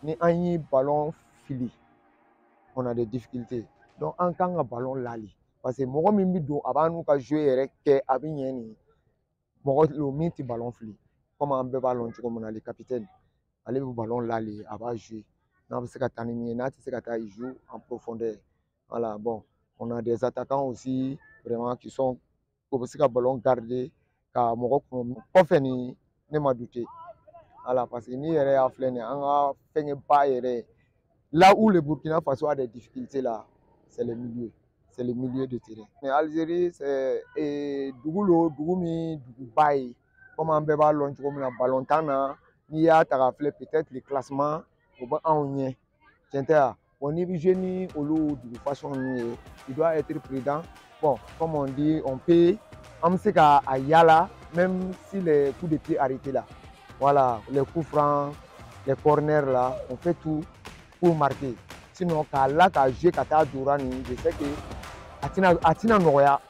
Ni an ye ballon fili, on a des difficultés. Donc an kan ka ballon lali parce que mɔgɔ min bɛ don, a b'a n'u ka jeu yɛrɛ kɛ, a bɛ ɲɛ nin mɔgɔ lo min tɛ ballon fili. Comme an bɛɛ b'a lɔn cogo min na, le capitaine, ale bɛ ballon lali, a b'a jouer. N'a bɛ se ka taa ni min ye, n'a tɛ se ka taa, il joue en profondeur. Voilà. Bon, on a des attaquants aussi vraiment qui sont o bɛ se ka ballon garder ka mɔgɔ kun kɔfɛ ni ne ma douter. Voilà, parce que n'i yɛrɛ y'a filɛ nin ye, an ka fɛnkɛba yɛrɛ, là où le Burkina Faso a des difficultés là, c'est le milieu, c'est le milieu de terrain. Mais Algérie, c'est dugu lo, dugu min duguba ye. Comme an bɛɛ b'a lɔn cogo min na, ballon tan na, n'i y'a ta k'a filɛ, peut-être le classement o bɛ anw ɲɛ, tiɲɛ tɛ wa? Bon, n'i bɛ jouer ni olu dugu façon ninnu ye, tu dois être prudent. Bon, comme on dit, on peut, an bɛ se ka a yala même si les coups de pied arrêtés là, voilà, les coups francs, les corners là, on fait tout pour marquer. Sinon k'a la k'a jouer ka taa dora nin, je sais que a tɛna nɔgɔya.